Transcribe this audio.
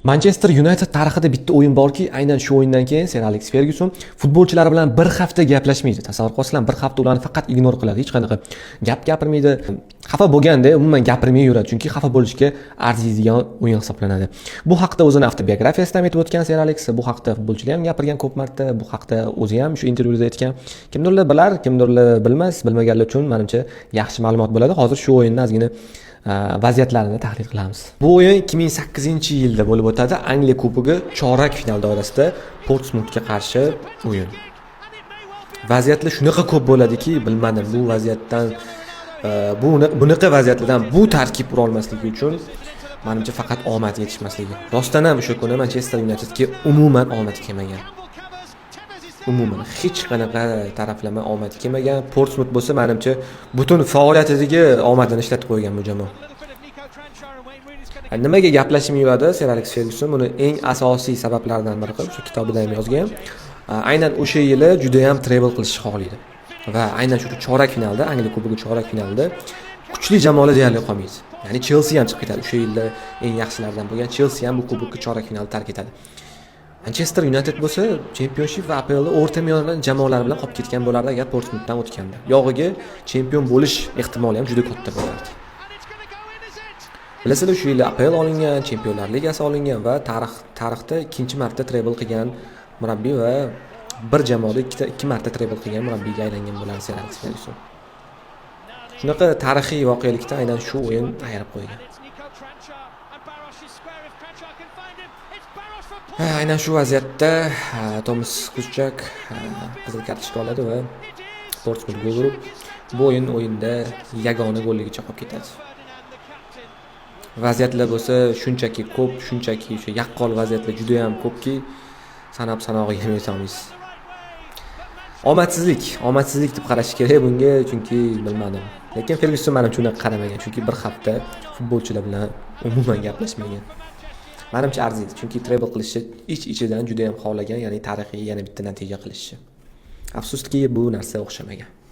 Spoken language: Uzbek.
Manchester United tarixida bitta o'yin borki, aynan shu o'yindan keyin Ser Aleks Fergyuson futbolchilar bilan bir hafta gaplashmaydi. Tasavvur qilasizlar, bir hafta ularni faqat игнор qiladi, hech qanaqa gap gapirmaydi. Xafa bo'lganda umuman gapirmay yuradi, chunki xafa bo'lishga arziydigan o'yin hisoblanadi. Bu haqda o'zini avtobiografiyasida ham aytib o'tgan Ser Aleks, bu haqda futbolchilar ham gapirgan ko'p marta, bu haqda o'zi ham shu intervyuda aytgan. Kimdirlar bilar, kimdirlar bilmas, bilmaganlar uchun menimcha yaxshi ma'lumot bo'ladi. Hozir shu o'yinni ozgina vaziyatlarini tahlil qilamiz. Bu o'yin 2008-yilda bo'lib o'tadi. Angliya Kubogi chorak final doirasida Portsmutga qarshi o'yin. Vaziyatlar shunaqa ko'p bo'ladiki, bilmadim, bu vaziyatdan bu bunaqa vaziyatlardan bu tarkib ura olmasligi uchun menimcha faqat omad yetishmasligi. Rostdan ham o'sha kuni Manchester Unitedga umuman omad kelmagan. Umuman hech qanaqa taraflama omad kelmagan. Portsmut bo'lsa, menimcha, butun faoliyatidagi omadini ishlatib qo'ygan bu jamoa. Nimaga gaplashmay yuradi Ser Aleks Fergyuson? Buni eng asosiy sabablaridan biri qilib, shu kitobida ham yozgan. Aynan o'sha yili juda ham treble qilishni xohlaydi. Va aynan shu chorak finalda, Angliya Kubogi chorak finalida kuchli jamoalar deyarli qolmaydi. Ya'ni Chelsea ham chiqib ketadi. O'sha yilda eng yaxshilaridan bo'lgan Chelsea ham bu kubokni chorak finalda tark etadi. Manchester United bo'lsa Championship va APLda o'rta me'yorli jamoalar bilan qolib ketgan bo'lardi agar Portsmutdan o'tganda. Yog'iga chempion bo'lish ehtimoli ham juda katta bo'lardi. Bilasizlar, shu yili APL olingan, Chempionlar Ligasi olingan va tarixda ikkinchi marta treble qilgan murabbiy va bir jamoada ikki marta treble qilgan murabbiyga aylangan bo'ladi Ser Aleks Fergyuson. Shunaqa tarixiy voqelikda aynan shu o'yin ayirib qo'ygan. It's Nico Kranjčar, and Baros is square if Kranjčar can find him. It's Baros for Ha, aynan shu vaziyatda Tomas Kuchak qizil kartochka oladi va Portsmut gol urib, bu o'yin o'yinda yagona golligicha qolib ketadi. Ferdinand, the captain. Vaziyatlar bo'lsa shunchaki ko'p, shunchaki o'sha yaqqol vaziyatlar juda ham ko'pki, sanab sanog'iga ham yetolmaysiz. Omadsizlik, omadsizlik deb qarash kerak bunga, chunki bilmadim. Lekin Fergyuson manimcha unaqa qaramagan, chunki bir hafta futbolchilar bilan umuman gaplashmagan. Manimcha arziydi, chunki treble qilishni ich-ichidan juda ham xohlagan, ya'ni tarixiy yana bitta natija qilishni. Afsuski, bu narsa o'xshamagan.